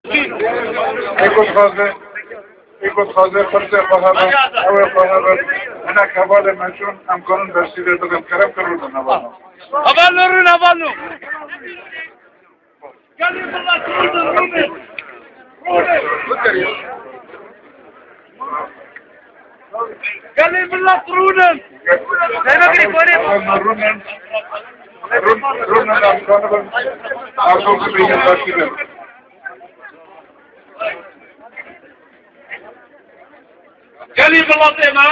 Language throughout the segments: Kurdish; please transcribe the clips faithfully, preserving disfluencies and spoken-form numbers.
Ê ku dixwaze, ê ku dixwaze pirsê xwe hebe, ew ê xwe hebe. Hinek hevalê me çûn, em karin bersîvê bidin, kerem kirûdin hevalno. Hevalno rûn, hevalno. Gelî milet rûnin, rûnin. Rûnin. Gelî milet rûnin. Rûnin, rûnin, em kanibin. Arzu bibînin, bersîvê. Gelî miletê me,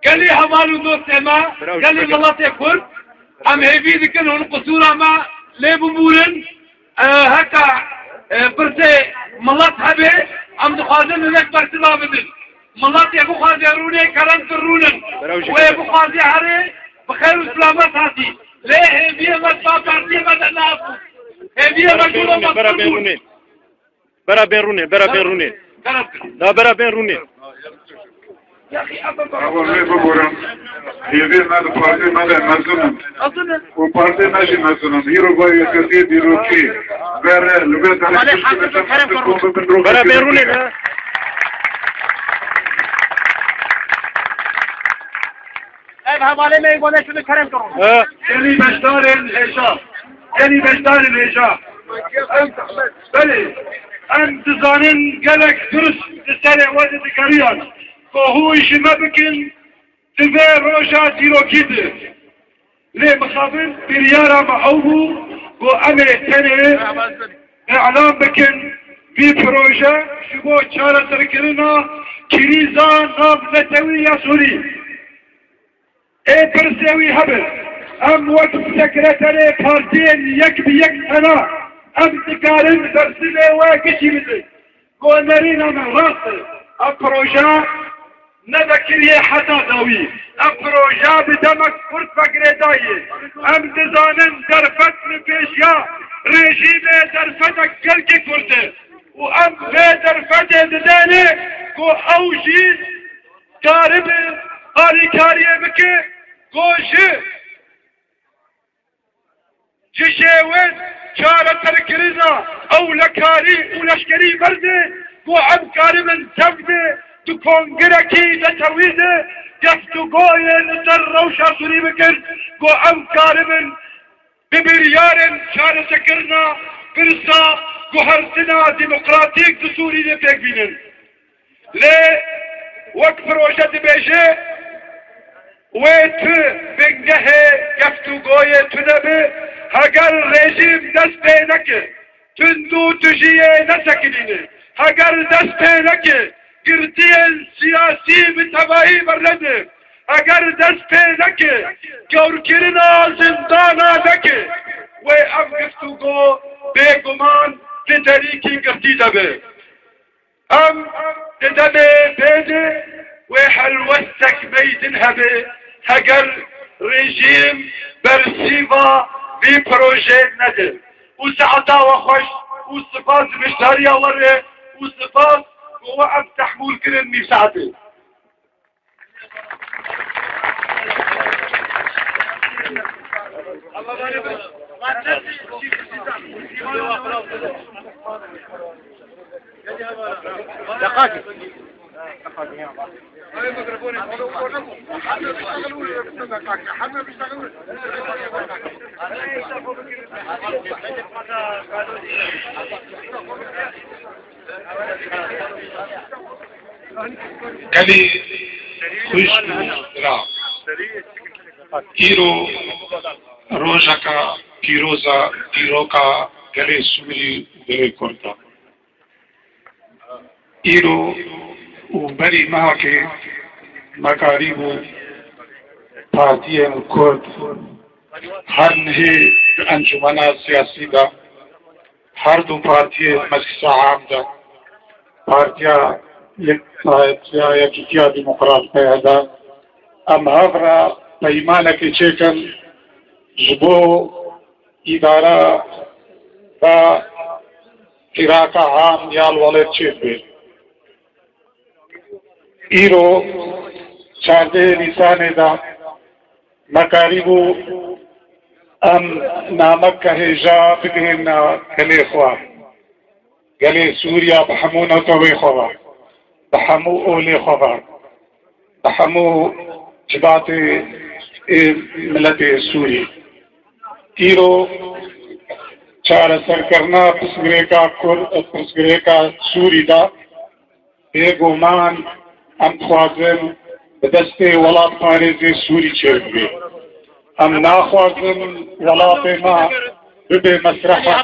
gelî heval û dostê me, gelî miletê Kurd, em hêvî dikin hûn qisûra me lê bibûrin. E, heta, e, pirsê milet hebe, em dixwazin hinek bersiva bidin. Miletê bixwaze rûnê, kerem ki rûnin. Wê bixwaze herê, bi xêr û selamet hatî. Lê hêviyê me ba partiyê me de nabû. Hêviyê me jûra me Bera bên rûnê. Bera bên rûnê, bera bên rûnê. Da bera bên rûnê. Ewa lê biborin. Hêvê me di partê me de mezin in. Û partê me jî mezin in. Hîro ba yeketiyê dîrokî. Bere, li vê derê piştî de bibin rûnê. Bera bên rûnê de. Ev hevalê me ê gone şunu kerem kirin. He. Gelî beşdarên hêja. Gelî beşdarên hêja. Em, belê. Em dizanin gelek pirs di serê we de digeriyan. Ku hûn ji me bikin di vê roja dîrokî de. Lê mixabin biryara me ew bû ku em ê tenê îlan bikin vî proje ji bo çareserkirina krîza navnetewî ya Sûrî. Ê pirsê wî hebin. Em wek sekreterê partiyên yek bi yek tena em dikarin bersivê we gişî bidin. Ku nerîna me rast e. Ev proje nevekiriye heta dawî. Ev proje bi demek kurt ve girêdayî. Em dizanin derfet li pêşiya rejîmê derfetek gelkî kurt e. Û em vê derfetê didêne ku ew jî karibe alîkariyê bike ku ji ji şêwên çareserkirina ewlekarî û leşkerî berde ku em karibin tevde di kongirekî netewî de geftûgoyê li ser rewşa Sûrî bikin ku em karibin bi biryarên çaresekirina pirsa guhertina demokratîk di Sûrî de pêk bînin. Lê wek proje dibêje, wê tu bingehê geftûgoyê tune be, heger rejîm dest pê neke, tund û tujiyê nesekinîne, heger dest pê neke, girtiyên siyasî bi tevahî bernede, heger dest pê neke, kewrkirina zindana neke, wê ev geftûgo bêguman di derîkî girtî de be. Em di demê bê de wê helwestek meydin hebe, heger rejîm bersîva vî projeyê nede. Û saeta we xweş û spas ji beşdariya we re û spas ku we em tehmûl kirin nîv saetê. Gelî xwişk û bira, îro rojeka pîroz e, dîroka gelê Sûrî û gelê Kurd e. Îro û berî mehekê me karîbû partiyên Kurd her nihê di encûmena siyasî de her du partiyê meclisa am de, Partiya Yek-, Partiya Yekîtiya Demokrat, P H D, em hev re peymanekê çêkin ji bo îdara ve firaka am ya li welêt çêdibe. Îro çardehê Nîsanê de me karîbû em nameke hêja bigihîne gelê xwe. Gelê Sûriya bi hemû netewê xwe ve, bi hemû olê xwe ve, bi hemû cibatê ê miletê Sûrî. Îro çareserkirina pirsgirêka Kurd, pirsgirêka Sûrî de, bêguman em dixwazin bi destê welatparêzê Sûrî çêbibe. Em naxwazin welatê me bibe mesrehek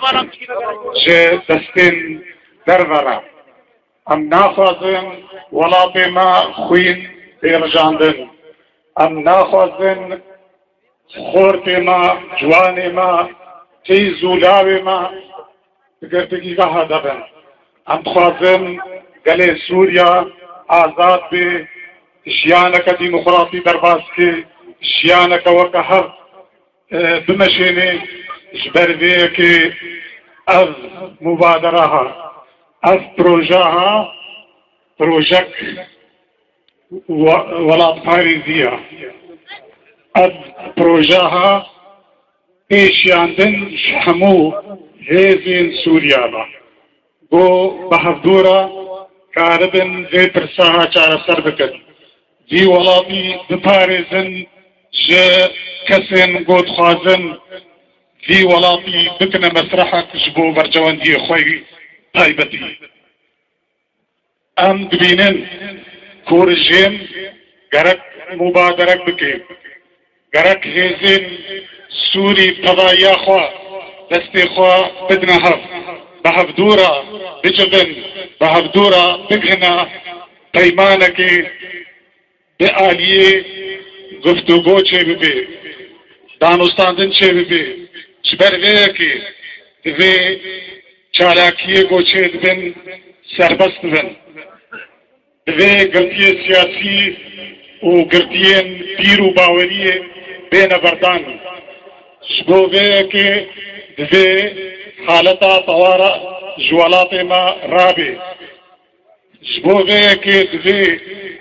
ji destên derve re. Em naxwazin welatê me xwîn bê rijandin. Em naxwazin xortê me, ciwanê me, qîz û lawê me di girtîgeha de bin. Em dixwazin gelê Sûriya azad be, jiyaneke demokratî derbas ke, jiyaneke weke hev e, bimeşêne. Ji ber vê yekê ev mubadera ha, ev proje ha, projek we-, welatparêzî ya. Ev proje ha pêşiyandin ji hemû hêzên Sûriya ve. Ku bi hevdû re karibin vê pirsa çareser bikin. Vî welatî biparêzin ji kesên ku dixwazin vî welatî bikine mesrehek ji bo berjewendiyê xwe yî taybetî. Em dibînin ku rejîm gerek mubaderek bike. Gerek hêzên Sûrî tevahiya xwe, destê xwe bidine hev, bi hevdû re bicivin, bi hevdû re bigihine peymanekê bi aliyê guftûgo çêbibe, danûstandin çêbibe. Ji ber vê yekê divê çalakiyê ku çêdibin serbest bibin. Divê girtiyê siyasî û girtiyên pîr û baweriyê bêne berdan. Ji bo vê yekê divê haleta tewara ji welatê me rabe. Ji bo vê yekê divê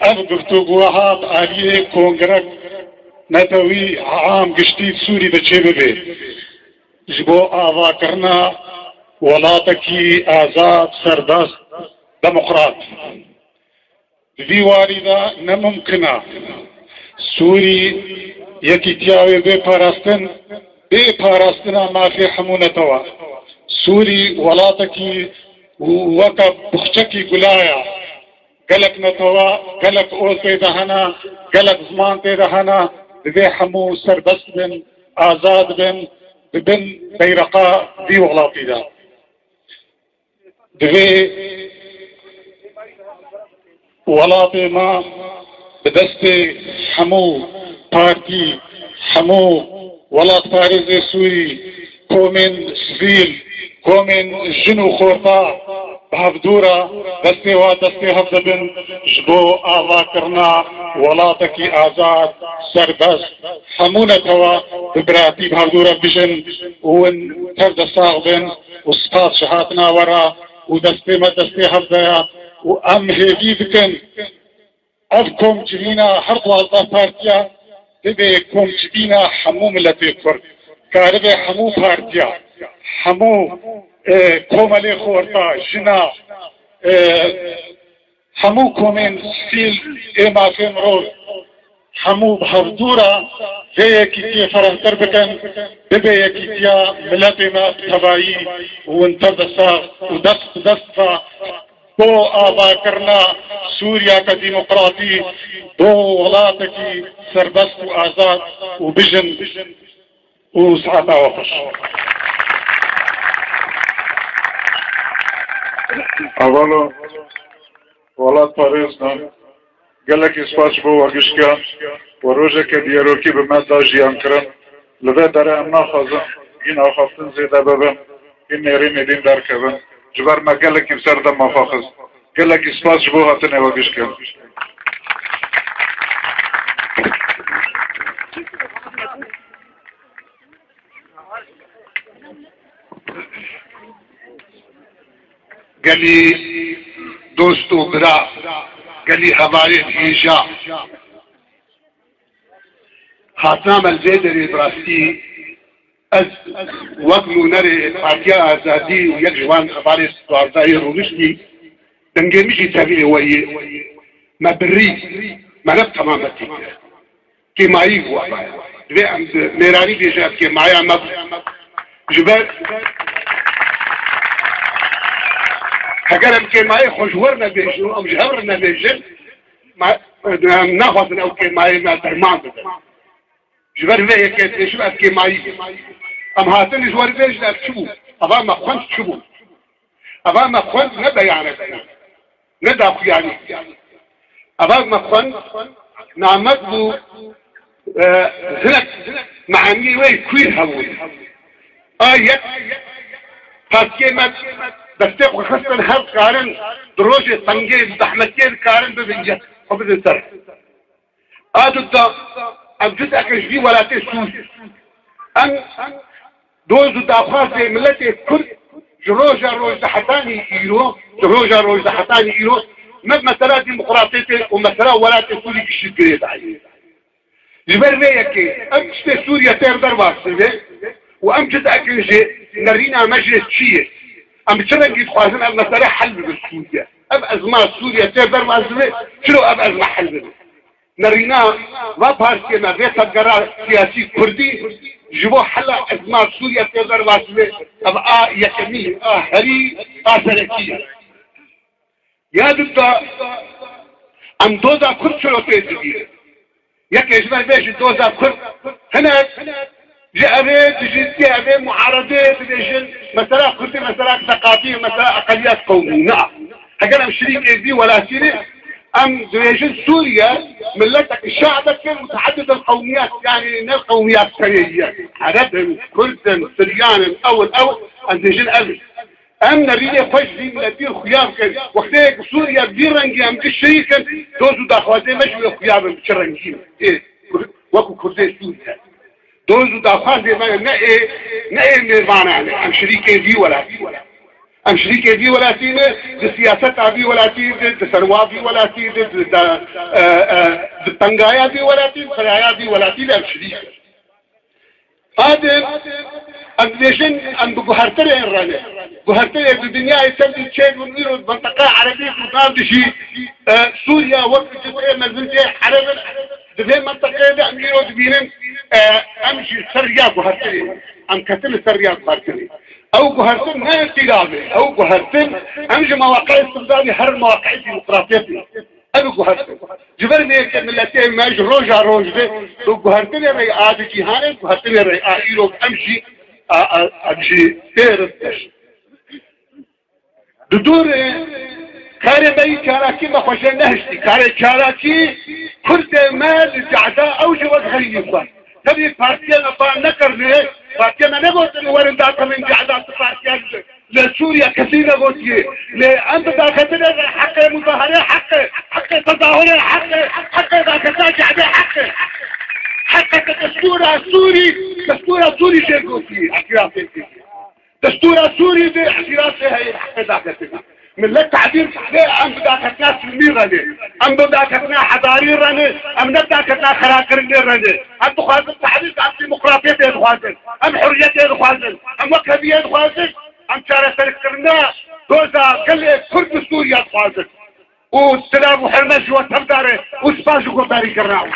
ev guftûgoha bi aliyê Kongrek Netewî Am Giştî Sûrî de çêbibe. Ji bo avakirina welatekî azad, serbest, demokrat. Di vî warî de ne mimkin e Sûrî yekîtiya wê bê parastin, bê parastina mafê hemû netewa. Sûrî welatekî weke buxçekî gula ye. Gelek netewa, gelek ol tê de hene, gelek ziman tê de hene, divê hemû serbest bin, azad bin, di bin beyreqa vî welatî de. Divê welatê me bi destê hemû partî, hemû welatparêzê Sûrî, komên sivîl, komên jin û xorta bi hevdû re destê wan destê hev de bin ji bo avakirina welatekî azad, serbest, hemû netewa bi biratî bi hevdû re bijin û hûn tev de sax bin. Û spas ji hatina we re û destê me destê hev de ye û em hêvî dikin ev komcivîna her duwazdeh partiya bibe komcivîna hemû miletê Kurd. Karibe hemû partiya, hemû, e, komelê xorta, jina, e, hemû komên sivîl ê mafê mirov, hemû bi hevdû re vê yekîtiyê ferehtir bikin, bibe yekîtiya miletê me bi tevayî û hûn tev de sax û dest bi dest re bo avakirina Sûriyeke demokratî, bo welatekî serbest û azad û bijin û saeta we xweş. Hevala welatparêz me, gelekî spas ji bo we giş ke we rojeke diyarokî bi me da jiyan kirin. Li vê derê em naxwazin hîn axaftin zêde bibin, hîn nêrînê din derkevin. Ji ber me gelekî bi ser dema xwe xist. Gelekî spas ji bo hatinê we giş ke. Gelî dost û bira, gelî hevalên hêja, hatina me li vê derê bi rastî Ez wek nûnerê Partiya Azadî û yek ji wan hevalê duwazdehê rûniştî, dengê min jî tevî weyî me birî, me ne temametî kir. Kêmayî bû eva. Divê em bi mêranî bêjin ev kêmaya me bû. Ji ber heger em kêmayê xwe ji we re nebêjin û em ji hev re nebêjin, me, em naxwazin ew kêmayê me derman bidin. Ji ber vê yekê dibêjim ev kêmayî bû. Em hatin ji we re bêjin ev çi bû? Eva me xwend çi bû? Eva me xwend ne beyanek bû, ne daxuyanî. Eva me xwend namek bû, e, hinek meaniyê wê kûr hebûn. A yek, partiyê me destê xwe xistin hev karin di rojê tengê, di zehmetiyê dikarin bibin yek, xwe bidin ser. A du da em cizeke ji vî welatê Sûrî. Em doz û daxwazê miletê Kurd ji roja roj de hetanî îro, ji roja roj de hetanî îro, me mesela demokratiyetê û mesela welatê Sûrî giştî girê dayî. Ji ber vê yekê em tiştê Sûriye têr dervasîne û em cizeke ji nerîna me jê çi ye? Em bi çi rengî dixwazin ev mesele hel bibe Sûriye? Ev ezma Sûriye têr dervasîne, çilo ev ezma hel bibe? Nerîna va partiyê me, vê tevgera siyasî kurdî ji bo hela ezma Sûriye tê dervasîne, ev a yekemî, a herî, a serekî ye. Ya dida em doza kurd çilo tê dibînin? Yekê ji me bêjin doza kurd hinek ji evê dijî evê muaredê dibêjin, mesela kurdî, mesela seqafî, mesela eqeliyet qewmî. Na. Heger em şirîkê vî welatî ne, em dibêjin Sûriye miletek, şe'beke muteedid el qewmiyat, yanî ne qewmiyat serê ye. Ereb in, Kurd in, Siryan in, ew in, ew in, em dibêjin ev in. Em nerînê xwe ji vî miletî xuya bikin. Wextê ku Sûriye vî rengî em giş şirîk in, doz û daxwazê me ji wê xuya bin bi çi rengî ne. Ê, wekî Kurdê Sûriye. Doz û daxwazê me ne ê, ne ê mêvanan e. Em şirîkê vî welatî ne. Em şirîkê vî welatî ne, di siyaseta vî welatî de, di serwa vî welatî de, di, di, e, e, di tengaya vî welatî, di seraya vî welatî de em şirîk in. Adil, em dibêjin em bi guhertinê re ne. Guhertinê di dinyayê ser dî çêbûn, îro di menteqa erebî û nav dijî, e, Sûriya wek cizê mezin cihê ereb in. Di vê menteqeyê de em îro dibînin, e, em ji ser riya guhertinê, em ketin li ser riya guhertinê. Ew guhertin ne îtîlaf e, ew guhertin em ji mewaqeyê istibdadê her mewaqeyê demokratiyetê. Ev guhertin. Ji ber vê yekê miletê me ji roja roj de bi guhertinê rey a di cîhanê, guhertinê rey a îro em jî, a, a, em jî têr in. Di dûrê karê me yî çalakî me xwe jê nehiştî. Karê çalakî Kurdê me li cehda ew ji wek xeynî xwe. Tevî partiyê me ba nekirine, partiyê me negotin werin daxilin cehda tu partiya li Sûriye kesî negotiye. Lê em bi daxetinê re heqê muzahare heqê, heqê tezahurê heqê, heqê daxetina cehdê heqê. Heqê te destûra Sûrî, destûra Sûrî jê gotiye, îtirafê kiriye. Destûra Sûrî de îtirafê heye heqê daxetinê. Millet tebîr dibe, em bi daxetina silmî re ne. Em bi daxetina hedarî re ne. Em ne daxetina xirakirinê re ne. Em dixwazin tebîr, em demokratiyetê dixwazin. Em hurriyetê dixwazin. Em wekheviyê dixwazin. Em çareserkirina doza gelê Kurd li Sûriye dixwazin. Û silav û hurmet ji we tevdar e û spas ji guhdarîkirina we.